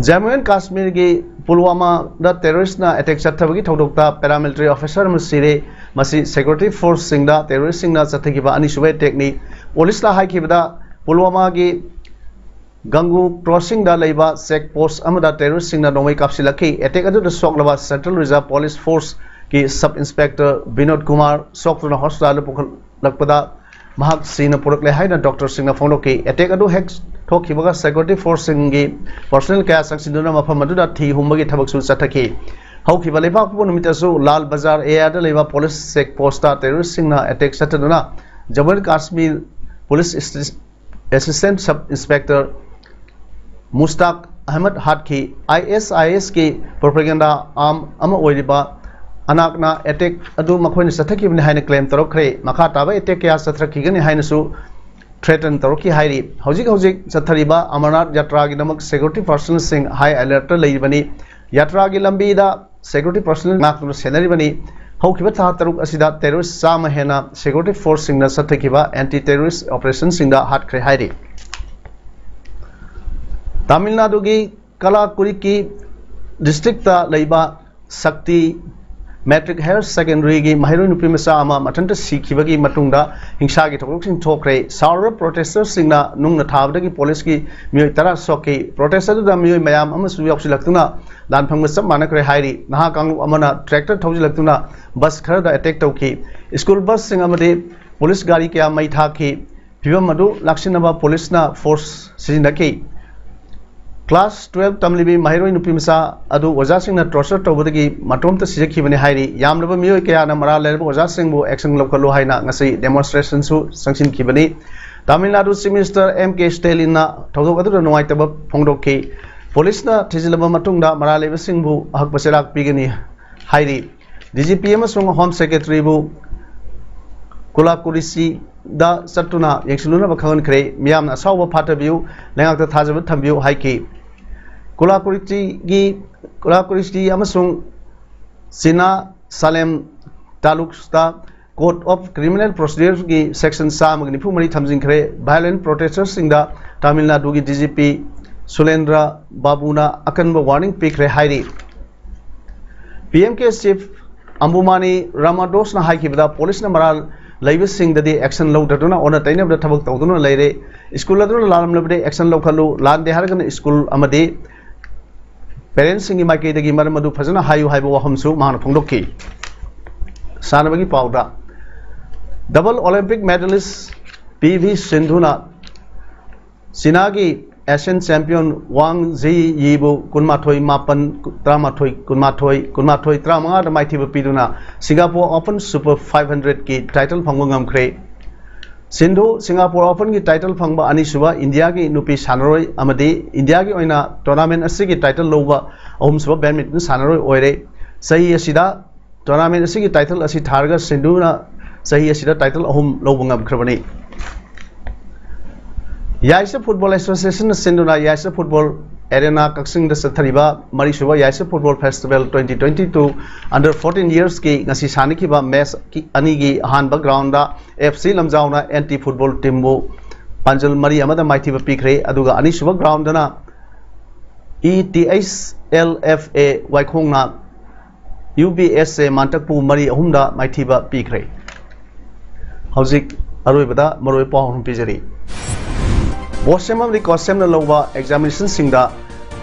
ꯖꯝꯃꯨ ꯑꯦꯟ ꯀꯥꯁꯃꯤꯔꯒꯤ ꯄꯨꯜꯋꯥꯃꯥꯗ ꯇꯦꯔꯣꯔꯤꯁꯅ ꯑꯦꯇꯦꯛ ꯆꯠꯊꯕꯒꯤ ꯊꯧꯗꯣꯛꯇ ꯄꯦꯔꯥꯃꯤꯂꯤꯇꯔꯤ ꯑꯣꯐꯤꯁꯥꯔ ꯑꯃ ꯁꯤꯔꯦ꯫ ꯃꯁꯤ ꯁꯦꯀ꯭ꯌꯨꯔꯤꯇꯤ ꯐꯣꯔꯁꯁꯤꯡꯗ ꯇꯦꯔꯣꯔꯤꯁꯁꯤꯡꯅ ꯆꯠꯊꯈꯤꯕ ꯑꯅꯤꯁꯨꯕ ꯑꯦꯇꯦꯛꯅꯤ꯫ ꯄꯨꯂꯤꯁꯅ ꯍꯥꯏꯈꯤꯕꯗ ꯄꯨꯜꯋꯥꯃꯥꯒꯤ ꯒꯪꯒꯨ ꯀ꯭ꯔꯣꯁꯤꯡꯗ ꯂꯩꯕ ꯆꯦꯛ ꯄꯣꯁ ꯑꯃꯗ ꯇꯦꯔꯣꯔꯤꯁꯁꯤꯡꯅ ꯅꯣꯡꯃꯩ ꯀꯥꯞꯁꯤꯜꯂꯛꯈꯤ꯫ ꯑꯦꯇꯦꯛ ꯑꯗꯨꯗ ꯁꯣꯛꯂꯕ ꯁꯦꯟꯇ꯭ꯔꯦꯜ ꯔꯤꯖꯔꯚ ꯄꯨꯂꯤꯁ ꯐꯣꯔꯁꯀꯤ ꯁꯕ ꯏꯟꯁꯄꯦꯛꯇꯔ ꯕꯤꯅꯣꯗ ꯀꯨꯃꯥꯔ ꯁꯣꯛꯇꯨꯅ ꯍꯣꯁꯄꯤꯇꯥꯜꯗ ꯄꯨꯈꯠꯂꯛꯄꯗ ꯃꯍꯥꯛ ꯁꯤꯅ ꯄꯨꯔꯛꯂꯦ ꯍꯥꯏꯅ ꯗꯣꯛꯇꯔꯁꯤꯡꯅ ꯐꯣꯡꯗꯣꯛꯈꯤ꯫ ꯑꯦꯇꯦꯛ ꯑꯗꯨ ꯍꯦꯛ ꯊꯣꯛꯈꯤꯕꯒ ꯁꯦꯀ꯭ꯌꯨꯔꯤꯇꯤ ꯐꯣꯔꯁꯁꯤꯡꯒꯤ ꯄꯔꯁꯣꯅꯦꯜ ꯀꯌꯥ ꯆꯪꯁꯤꯟꯗꯨꯅ ꯃꯐꯝ ꯑꯗꯨꯗ ꯊꯤ ꯍꯨꯝꯕꯒꯤ ꯊꯕꯛꯁꯨ ꯆꯠꯊꯈꯤ꯫ ꯍꯧꯈꯤꯕ ꯂꯩꯕꯥꯛꯄꯣꯛꯄ ꯅꯨꯃꯤꯠꯇꯁꯨ ꯂꯥꯜ ꯕꯖꯥꯔ ꯑꯦꯔꯤꯌꯥꯗ ꯂꯩꯕ ꯄꯨꯂꯤꯁ ꯆꯦꯛ ꯄꯣꯁꯇ ꯇꯦꯔꯣꯔꯤꯁꯁꯤꯡꯅ ꯑꯦꯇꯦꯛ ꯆꯠꯊꯗꯨꯅ Jammu and Kashmir police assistant sub inspector Mushtaq Ahmad ꯍꯥꯠꯈꯤ꯫ ꯑꯥꯏ ꯑꯦꯁ ꯑꯥꯏ ꯑꯦꯁꯀꯤ ꯄ꯭ꯔꯣꯄꯦꯒꯦꯟꯗꯥ ꯑꯥꯔꯝ ꯑꯃ ꯑꯣꯏꯔꯤꯕ ꯑꯅꯥꯛꯅ ꯑꯦꯇꯦꯛ ꯑꯗꯨ ꯃꯈꯣꯏꯅ ꯆꯠꯊꯈꯤꯕꯅꯤ ꯍꯥꯏꯅ ꯀ꯭ꯂꯦꯝ ꯇꯧꯔꯛꯈ꯭ꯔꯦ꯫ ꯃꯈꯥ ꯇꯥꯕ ꯑꯦꯇꯦꯛ ꯀꯌꯥ ꯆꯠꯊꯔꯛꯈꯤꯒꯅꯤ ꯍꯥꯏꯅꯁꯨ ꯊ꯭ꯔꯦꯇꯟ ꯇꯧꯔꯛꯈꯤ ꯍꯥꯏꯔꯤ꯫ ꯍꯧꯖꯤꯛ ꯍꯧꯖꯤꯛ ꯆꯠꯊꯔꯤꯕ ꯑꯃꯔꯅꯥꯊ ꯌꯥꯇ꯭ꯔꯥꯒꯤꯗꯃꯛ ꯁꯦꯀ꯭ꯌꯨꯔꯤꯇꯤ ꯄꯔꯁꯅꯦꯜꯁꯤꯡ ꯍꯥꯏ ꯑꯦꯂꯔꯠꯇ ꯂꯩꯔꯤꯕꯅꯤ꯫ ꯌꯥꯇ꯭ꯔꯥꯒꯤ ꯂꯝꯕꯤꯗ ꯁꯦꯀ꯭ꯌꯨꯔꯤꯇꯤ ꯄꯔꯁꯅꯦꯜ ꯉꯥꯛꯇꯨꯅ ꯁꯦꯟꯅꯔꯤꯕꯅꯤ꯫ ꯍꯧꯈꯤꯕ ꯊꯥ ꯇꯔꯨꯛ ꯑꯁꯤꯗ ꯇꯦꯔꯣꯔꯤꯁ ꯆꯥꯝꯃ ꯍꯦꯟꯅ ꯁꯦꯀ꯭ꯌꯨꯔꯤꯇꯤ ꯐꯣꯔꯁꯁꯤꯡꯅ ꯆꯠꯊꯈꯤꯕ ꯑꯦꯟꯇꯤ ꯇꯦꯔꯣꯔꯤꯁ ꯑꯣꯄꯔꯦꯁꯟꯁꯤꯡꯗ ꯍꯥꯠꯈ꯭ꯔꯦ ꯍꯥꯏꯔꯤ꯫ ꯇꯥꯃꯤꯜ ꯅꯥꯗꯨꯒꯤ ꯀꯂꯥꯀꯨꯔꯤꯀꯤ ꯗꯤꯁꯇ꯭ꯔꯤꯛꯇ ꯂꯩꯕ ꯁꯛꯇꯤ ꯃꯦꯇ꯭ꯔꯤꯛ ꯍꯥꯌꯔ ꯁꯦꯀꯦꯟꯗꯔꯤꯒꯤ ꯃꯍꯩꯔꯣꯏ ꯅꯨꯄꯤ ꯃꯆꯥ ꯑꯃ ꯃꯊꯟꯇ ꯁꯤꯈꯤꯕꯒꯤ ꯃꯇꯨꯡꯗ ꯍꯤꯡꯁꯥꯒꯤ ꯊꯧꯗꯣꯛꯁꯤꯡ ꯊꯣꯛꯈ꯭ꯔꯦ꯫ ꯁꯥꯎꯔꯕ ꯄ꯭ꯔꯣꯇꯦꯁꯇꯔꯁꯤꯡꯅ ꯅꯨꯡꯅ ꯊꯥꯕꯗꯒꯤ ꯄꯨꯂꯤꯁꯀꯤ ꯃꯤꯑꯣꯏ ꯇꯔꯥ ꯁꯣꯛꯈꯤ꯫ ꯄ꯭ꯔꯣꯇꯦꯁ ꯑꯗꯨꯗ ꯃꯤꯑꯣꯏ ꯃꯌꯥꯝ ꯑꯃꯁꯨ ꯌꯥꯎꯁꯤꯜꯂꯛꯇꯨꯅ ꯂꯥꯟꯐꯝꯒ ꯆꯞ ꯃꯥꯟꯅꯈ꯭ꯔꯦ ꯍꯥꯏꯔꯤ꯫ ꯅꯍꯥ ꯀꯥꯡꯂꯨꯞ ꯑꯃꯅ ꯇ꯭ꯔꯦꯛꯇꯔ ꯊꯧꯖꯤꯜꯂꯛꯇꯨꯅ ꯕꯁ ꯈꯔꯗ ꯑꯦꯇꯦꯛ ꯇꯧꯈꯤ꯫ ꯁ꯭ꯀꯨꯜ ꯕꯁꯁꯤꯡ ꯑꯃꯗꯤ ꯄꯨꯂꯤꯁ ꯒꯥꯔꯤ ꯀꯌꯥ ꯃꯩ ꯊꯥꯈꯤ꯫ ꯐꯤꯚꯝ ꯑꯗꯨ ꯂꯥꯛꯁꯤꯟꯅꯕ ꯄꯨꯂꯤꯁꯅ ꯐꯣꯔꯁ ꯁꯤꯖꯤꯟꯅꯈꯤ꯫ ꯀ꯭ꯂꯥꯁ ꯇꯨꯋꯦꯜꯕ ꯇꯝꯂꯤꯕꯤ ꯃꯍꯩꯔꯣꯏ ꯅꯨꯄꯤ ꯃꯆꯥ ꯑꯗꯨ ꯑꯣꯖꯥꯁꯤꯡꯅ ꯇꯣꯔꯆꯔ ꯇꯧꯕꯗꯒꯤ ꯃꯇꯣꯝꯇ ꯁꯤꯖꯈꯤꯕꯅꯤ ꯍꯥꯏꯔꯤ꯫ ꯌꯥꯝꯂꯕ ꯃꯤꯑꯣꯏ ꯀꯌꯥꯅ ꯃꯔꯥꯜ ꯂꯩꯔꯕ ꯑꯣꯖꯥꯁꯤꯡꯕꯨ ꯑꯦꯛꯁꯟ ꯂꯧꯈꯠꯂꯨ ꯍꯥꯏꯅ ꯉꯁꯤ ꯗꯦꯃꯣꯟꯁꯇ꯭ꯔꯦꯁꯟꯁꯨ ꯆꯪꯁꯤꯟꯈꯤꯕꯅꯤ꯫ Tamil Nadu chief minister M K ꯁ꯭ꯇꯦꯂꯤꯟꯅ ꯊꯧꯗꯣꯛ ꯑꯗꯨꯗ ꯅꯨꯡꯉꯥꯏꯇꯕ ꯐꯣꯡꯗꯣꯛꯈꯤ꯫ ꯄꯨꯂꯤꯁꯅ ꯊꯤꯖꯤꯜꯂꯕ ꯃꯇꯨꯡꯗ ꯃꯔꯥꯜ ꯂꯩꯕꯁꯤꯡꯕꯨ ꯑꯍꯛꯄ ꯆꯩꯔꯥꯛ ꯄꯤꯒꯅꯤ ꯍꯥꯏꯔꯤ꯫ ꯗꯤ ꯖꯤ ꯄꯤ ꯑꯃꯁꯨꯡ ꯍꯣꯝ ꯁꯦꯀ꯭ꯔꯦꯇꯔꯤꯕꯨ ꯀꯨꯂꯥꯀꯨꯔꯤꯁꯤꯗ ꯆꯠꯇꯨꯅ ꯌꯦꯡꯁꯤꯜꯂꯨꯅꯕ ꯈꯪꯍꯟꯈ꯭ꯔꯦ꯫ ꯃꯤꯌꯥꯝꯅ ꯑꯁꯥꯎꯕ ꯐꯥꯊꯕꯤꯌꯨ, ꯂꯩꯉꯥꯛꯇ ꯊꯥꯖꯕ ꯊꯝꯕꯤꯌꯨ ꯍꯥꯏꯈꯤ꯫ ꯀꯨꯂꯥꯀꯨꯔꯤꯁꯤꯒꯤ, ꯀꯨꯂꯥꯀꯨꯔꯤꯁꯤ ꯑꯃꯁꯨꯡ ꯆꯤꯅꯥ ꯁꯥꯂꯦꯝ ꯇꯥꯂꯨꯛꯁꯇ ꯀꯣꯗ ꯑꯣꯐ ꯀ꯭ꯔꯤꯃꯤꯅꯦꯜ ꯄ꯭ꯔꯣꯁꯤꯗꯤꯌꯔꯒꯤ ꯁꯦꯛꯁꯟ ꯆꯥꯝꯃꯒ ꯅꯤꯐꯨ ꯃꯔꯤ ꯊꯝꯖꯤꯟꯈ꯭ꯔꯦ꯫ ꯚꯥꯏꯑꯣꯂꯦꯟ ꯄ꯭ꯔꯣꯇꯦꯁꯇꯔꯁꯤꯡꯗ ꯇꯥꯃꯤꯜ ꯅꯥꯗꯨꯒꯤ ꯗꯤ ꯖꯤ ꯄꯤ ꯁꯨꯂꯦꯟꯗ꯭ꯔ ꯕꯥꯕꯨꯅ ꯑꯀꯟꯕ ꯋꯥꯔꯅꯤꯡ ꯄꯤꯈ꯭ꯔꯦ ꯍꯥꯏꯔꯤ꯫ ꯄꯤ ꯑꯦꯝ ꯀꯦ ꯆꯤꯐ ꯑꯝꯕꯨꯃꯥꯅꯤ ꯔꯥꯃꯥꯗꯣꯁꯅ ꯍꯥꯏꯈꯤꯕꯗ, ꯄꯨꯂꯤꯁꯅ ꯃꯔꯥꯜ ꯂꯩꯕꯁꯤꯡꯗꯗꯤ ꯑꯦꯛꯁꯟ ꯂꯧꯗꯗꯨꯅ ꯑꯣꯟꯅ ꯇꯩꯅꯕꯗ ꯊꯕꯛ ꯇꯧꯗꯨꯅ ꯂꯩꯔꯦ꯫ ꯁ꯭ꯀꯨꯜ ꯑꯗꯨꯅ ꯂꯥꯜꯂꯝꯂꯕꯗꯤ ꯑꯦꯛꯁꯟ ꯂꯧꯈꯠꯂꯨ, ꯂꯥꯟꯗꯦ ꯍꯥꯏꯔꯒꯅ ꯁ꯭ꯀꯨꯜ ꯑꯃꯗꯤ ꯄꯦꯔꯦꯟꯁꯁꯤꯡꯒꯤ ꯃꯥꯏꯀꯩꯗꯒꯤ ꯃꯔꯝ ꯑꯗꯨ ꯐꯖꯅ ꯍꯥꯏꯌꯨ ꯍꯥꯏꯕ ꯋꯥꯐꯝꯁꯨ ꯃꯍꯥꯛꯅ ꯐꯣꯡꯗꯣꯛꯈꯤ꯫ ꯁꯥꯟꯅꯕꯒꯤ ꯄꯥꯎꯗ, double olympic medalist P V ꯁꯤꯟꯙꯨꯅ ꯆꯤꯅꯥꯒꯤ ꯑꯦꯁꯤꯌꯥꯟ ꯆꯦꯝꯄꯤꯌꯟ ꯋꯥꯡ ꯖꯤ ꯌꯤꯕꯨ ꯀꯨꯟꯃꯥꯊꯣꯏ ꯃꯥꯄꯟ, ꯇꯔꯥꯃꯥꯊꯣꯏ ꯀꯨꯟꯃꯥꯊꯣꯏ, ꯀꯨꯟꯃꯥꯊꯣꯏ ꯇꯔꯥꯃꯉꯥꯗ ꯃꯥꯏꯊꯤꯕ ꯄꯤꯗꯨꯅ ꯁꯤꯡꯒꯥꯄꯨꯔ ꯑꯣꯄꯟ ꯁꯨꯄꯔ ꯐꯥꯏꯚ ꯍꯟꯗ꯭ꯔꯦꯗꯀꯤ ꯇꯥꯏꯇꯜ ꯐꯪꯕ ꯉꯝꯈ꯭ꯔꯦ꯫ ꯁꯤꯟꯙꯨ ꯁꯤꯡꯒꯥꯄꯨꯔ ꯑꯣꯄꯟꯒꯤ ꯇꯥꯏꯇꯜ ꯐꯪꯕ ꯑꯅꯤꯁꯨꯕ ꯏꯟꯗꯤꯌꯥꯒꯤ ꯅꯨꯄꯤ ꯁꯥꯟꯅꯔꯣꯏ ꯑꯃꯗꯤ ꯏꯟꯗꯤꯌꯥꯒꯤ ꯑꯣꯏꯅ ꯇꯣꯔꯅꯥꯃꯦꯟ ꯑꯁꯤꯒꯤ ꯇꯥꯏꯇꯜ ꯂꯧꯕ ꯑꯍꯨꯝꯁꯨꯕ ꯕꯦꯗꯃꯤꯟꯇꯟ ꯁꯥꯟꯅꯔꯣꯏ ꯑꯣꯏꯔꯦ꯫ ꯆꯍꯤ ꯑꯁꯤꯗ ꯇꯣꯔꯅꯥꯃꯦꯟ ꯑꯁꯤꯒꯤ ꯇꯥꯏꯇꯜ ꯑꯁꯤ ꯊꯥꯔꯒ ꯁꯤꯟꯙꯨꯅ ꯆꯍꯤ ꯑꯁꯤꯗ ꯇꯥꯏꯇꯜ ꯑꯍꯨꯝ ꯂꯧꯕ ꯉꯝꯈ꯭ꯔꯕꯅꯤ꯫ ꯌꯥꯏꯁ ꯐꯨꯠꯕꯣꯜ ꯑꯦꯁꯣꯁꯤꯌꯦꯁꯟꯅ ꯁꯤꯟꯗꯨꯅ ꯌꯥꯏꯁ ꯐꯨꯠꯕꯣꯜ ꯑꯦꯔꯦꯅꯥ ꯀꯛꯆꯤꯡꯗ ꯆꯠꯊꯔꯤꯕ ꯃꯔꯤꯁꯨꯕ ꯌꯥꯏꯁ football festival twenty twenty two under fourteen yearsꯀꯤ ꯉꯁꯤ ꯁꯥꯟꯅꯈꯤꯕ ꯃꯦꯆ ꯑꯅꯤꯒꯤ ꯑꯍꯥꯟꯕ ꯒ꯭ꯔꯥꯎꯟꯗ ꯑꯦꯐ ꯁꯤ ꯂꯝꯖꯥꯎꯅ ꯑꯦꯟ ꯇꯤ ꯐꯨꯠꯕꯣꯜ ꯇꯤꯝꯕꯨ ꯄꯥꯟꯖꯜ ꯃꯔꯤ ꯑꯃꯗ ꯃꯥꯏꯊꯤꯕ ꯄꯤꯈ꯭ꯔꯦ꯫ ꯑꯗꯨꯒ ꯑꯅꯤꯁꯨꯕ ꯒ꯭ꯔꯥꯎꯟꯗꯅ E T H L F A ꯋꯥꯏꯈꯣꯡꯅ ꯌꯨ ꯕꯤ ꯑꯦꯁ ꯑꯦ ꯃꯥꯟꯇꯛꯄꯨ ꯃꯔꯤ ꯑꯍꯨꯝꯗ ꯃꯥꯏꯊꯤꯕ ꯄꯤꯈ꯭ꯔꯦ꯫ ꯍꯧꯖꯤꯛ ꯑꯔꯣꯏꯕꯗ ꯃꯔꯨꯑꯣꯏꯕ ꯄꯥꯎ ꯑꯍꯨꯝ ꯄꯤꯖꯔꯤ꯫ ꯕꯣꯁꯦꯝ ꯑꯃꯗꯤ ꯀꯣꯁꯦꯝꯅ ꯂꯧꯕ ꯑꯦꯛꯖꯥꯃꯤꯅꯦꯁꯟꯁꯤꯡꯗ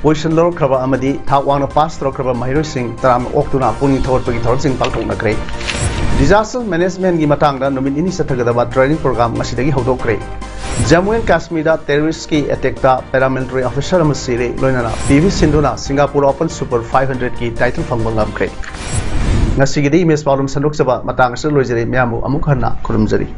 ꯄꯣꯖꯤꯁꯟ ꯂꯧꯔꯛꯈ꯭ꯔꯕ ꯑꯃꯗꯤ ꯊꯥꯛ ꯋꯥꯡꯅ ꯄꯥꯁ ꯇꯧꯔꯛꯈ꯭ꯔꯕ ꯃꯍꯩꯔꯣꯏꯁꯤꯡ ꯇꯔꯥꯃꯨꯛ ꯑꯣꯛꯇꯨꯅ ꯄꯨꯛꯅꯤꯡ ꯊꯧꯒꯠꯄꯒꯤ ꯊꯧꯔꯝꯁꯤꯡ ꯄꯥꯡꯊꯣꯛꯅꯈ꯭ꯔꯦ꯫ Disaster managementꯀꯤ ꯃꯇꯥꯡꯗ ꯅꯨꯃꯤꯠ ꯅꯤꯅꯤ ꯆꯠꯊꯒꯗꯕ training program ꯉꯁꯤꯗꯒꯤ ꯍꯧꯗꯣꯛꯈ꯭ꯔꯦ꯫ ꯖꯝꯃꯨ ꯑꯦꯟ ꯀꯥꯁꯃꯤꯔꯗ terroristꯀꯤ attackꯇ paramilitary officer ꯑꯃ ꯁꯤꯔꯦ, ꯂꯣꯏꯅꯅ ꯄꯤ ꯚꯤ ꯁꯤꯟꯙꯨꯅ Singapore Open Super five hundredꯀꯤ title ꯐꯪꯕ ꯉꯝꯈ꯭ꯔꯦ꯫ ꯉꯁꯤꯒꯤꯗꯤ ꯏꯃꯦꯖ ꯄꯥꯎꯗꯝ ꯁꯟꯗꯣꯛꯆꯕ ꯃꯇꯥꯡ ꯑꯁꯤꯗ ꯂꯣꯏꯖꯔꯦ꯫ ꯃꯌꯥꯝꯕꯨ ꯑꯃꯨꯛ ꯍꯟꯅ ꯈꯨꯔꯨꯝꯖꯔꯤ꯫